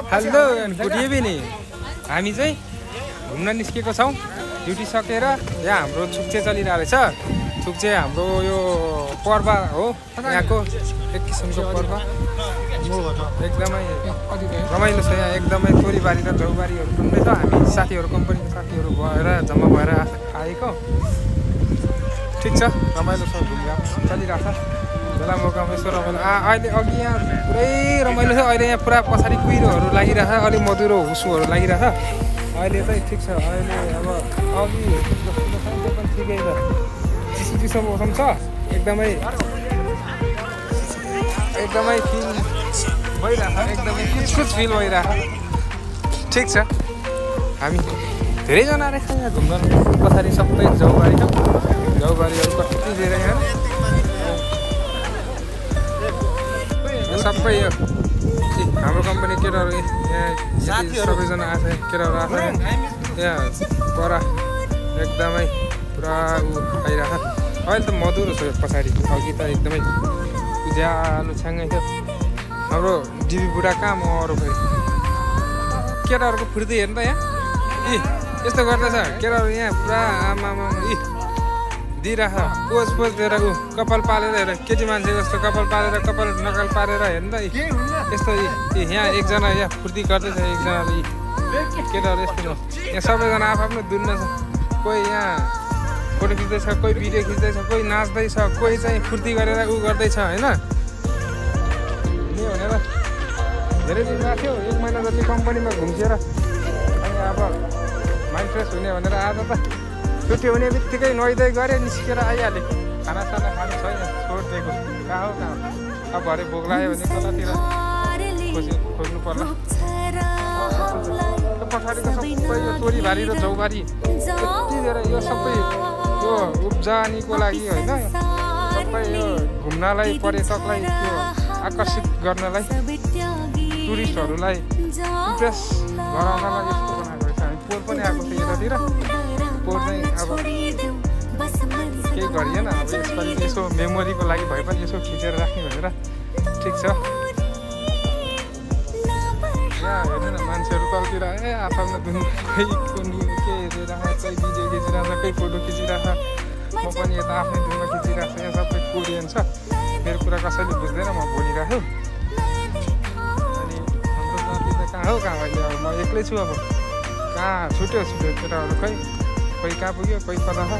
Hello good evening. हामी चाहिँ घुम्न निस्केको छौँ ड्युटी सकेर। यहाँ हाम्रो छुक्चे चलिरहेको छ। छुक्चे हाम्रो यो पर्व हो यहाँको, एक किसिमको पर्व। एकदमै रमाइलो छ यहाँ, एकदमै तोरीबारी र जौबारीहरू पनि छ। हामी साथीहरू, कम्पनीको साथीहरू भएर जम्मा भएर आएको। ठिक छ, रमाइलो छ, घुमघाम चलिरहेको छ। बेला मौकामा यसो रमाइलो। अहिले अघि यहाँ पुरै रमाइलो छ। अहिले यहाँ पुरा पछाडि कुहिरोहरू लागिरहेछ, अलिक मधुरो हुसुहरू लागिरहेछ। अहिले चाहिँ ठिक छ। अहिले अब अघि जस्तो छ पनि ठिकै छ। चिसो चिसो मौसम छ, एकदमै फिल भइरहेछ, एकदमै कुछ फिल भइरहेछ। ठिक छ, हामी धेरैजना रहेछ यहाँ घुम्न। पछाडि सबै जौबारी छ, जौबारीहरू कति धेरै यहाँ सबै। यो हाम्रो कम्पनी केटाहरू यहाँ सबैजना आएको छ, केटाहरू आएको छ यहाँ पर। एकदमै पुरा आइरहेको छ। अहिले त मधुरो छ पछाडि, अघि त एकदमै उज्यालो छ्याङ्गै थियो। हाम्रो डिबी बुढा कहाँ म अरू फेरि केटाहरूको फुर्ती हेर्नु त यहाँ। यस्तो गर्दैछ केटाहरू यहाँ पुरा। आमामा दिइराख पोज दिएर कपाल पालेर हेर, केटी मान्छे जस्तो कपाल पालेर, कपाल नकल पारेर हेर्नु त। यस्तो यहाँ एकजना यहाँ फुर्ती गर्दैछ, एकजनाले केटाहरू यस्तो छ। यहाँ सबैजना आफ्नो दुन्न छ। कोही यहाँ फोटो खिच्दैछ, कोही भिडियो खिच्दैछ, कोही नाच्दैछ, कोही चाहिँ फुर्ती गरेर गर्दैछ होइन। भनेर धेरै दिन भएको थियो, 1 महिना जति कम्पनीमा घुम्सेर अनि अब माइन्ड फ्रेस हुने भनेर आज त छुट्टी हुने बित्तिकै नुहाइदै गरे, निस्केर आइहालेँ। खानासाना खानु छैन, छोडिदिएको। कहाँ हो अब भरे भोक लाग्यो भने कतातिर खोज्नु पर्ला। पछाडिको सबै यो तोरीबारी र जौबारी यति धेरै, यो सबै यो उब्जनीको लागि होइन। सबै यो घुम्नलाई, पर्यटकलाई त्यो आकर्षित गर्नलाई, टुरिस्टहरूलाई इम्प्रेस गराउनलाई यस्तो बनाएको रहेछ। हामी पोहोर पनि आएको थियो यतातिर। पोहोर चाहिँ अब केही गरिएन, अब यसपालि यसो मेमोरीको लागि भए पनि यसो खिचेर राख्ने भनेर। ठिक छ, यहाँ हेर्नु न मान्छेहरू तलतिर आफ्नो दुनियाँ, कोही के हेरिरहेको, कोही भिडियो खिचिरहेको, कोही फोटो खिचिरहेको। म पनि यता आफ्नै दुनियाँ खिचिरहेको छु। यहाँ सबै कोरियन छ। मेरो कुरा कसैले बुझ्दैन, म बोलिरहेको। अनि हाम्रो जाति त कहाँ हो अहिले। अब म एक्लै छु। अब कहाँ छुट्यो केटाहरू, कोही कहाँ पुग्यो, कोही कता छ।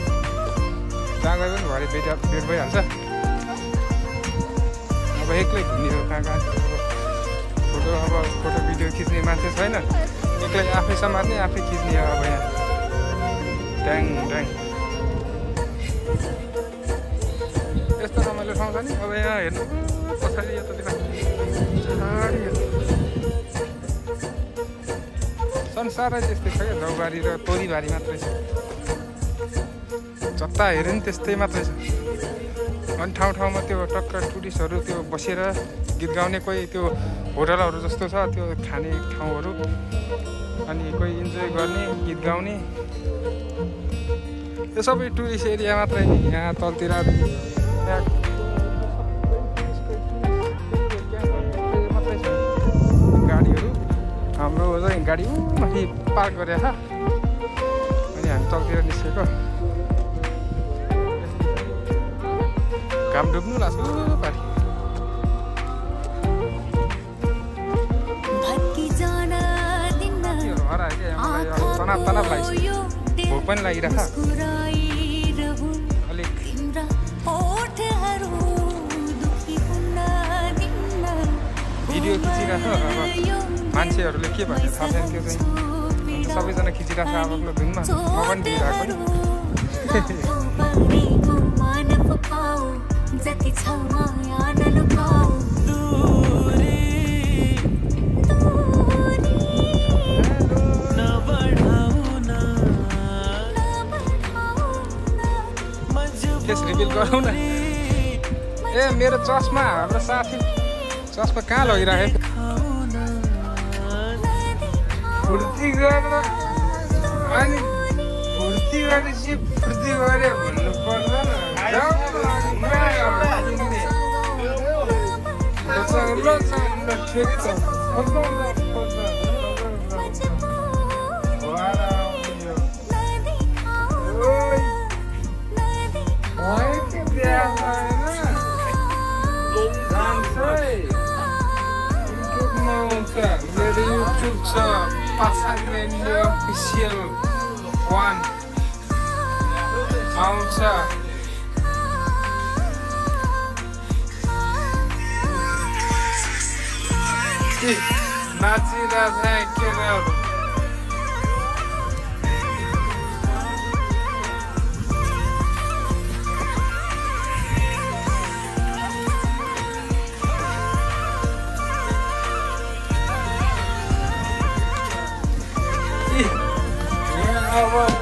जहाँ गयो पनि भरे भेट भइहाल्छ। अब एक्लै घुम्ने हो कहाँ फोटो भिडियो खिच्ने मान्छे छैन। एक्लै आफै समात्ने, आफै खिच्ने हो अब यहाँ। ड्याङ यस्तो रमाइलो ठाउँ छ नि। अब यहाँ हेर्नु पछाडि यतातिर संसारै त्यस्तै छ क्या, जौबारी र तोरीबारी मात्रै छ। जता हेऱ्यो नि त्यस्तै मात्रै छ। अनि ठाउँमा त्यो टक्क टुरिस्टहरू त्यो बसेर गीत गाउने, कोही त्यो होटलहरू जस्तो छ त्यो खाने ठाउँहरू, अनि कोही इन्जोय गर्ने, गीत गाउने। यो सबै टुरिस्ट एरिया मात्रै नि। यहाँ तलतिर मात्रै छ गाडीहरू। हाम्रो चाहिँ गाडी माथि पार्क गरेको छ। अनि हामी तलतिर निस्केको। घाम डुब्नु लाग्छ पारि। तनाव लागिसक्यो, भोक पनि लागिरहेछ अलिक। भिडियो खिचिरहेछ। अब मान्छेहरूले के भन्छ थाहा छैन, त्यो चाहिँ सबैजना खिचिरहेछ आफ्नो धुनमा। म पनि दिइरहेको नि। फेस रिभिल गरौँ न। ए मेरो चस्मा, हाम्रो साथी चस्मा कहाँ लगिरहेको? फुर्ती गरेर अनि फुर्ती गरेपछि फुर्ती गऱ्यो भन्नु पर्दैन। ठिक छ। आउँछ पासाङले अफिसियल 1 आउँछ नाचिरहेछ केटाहरू अब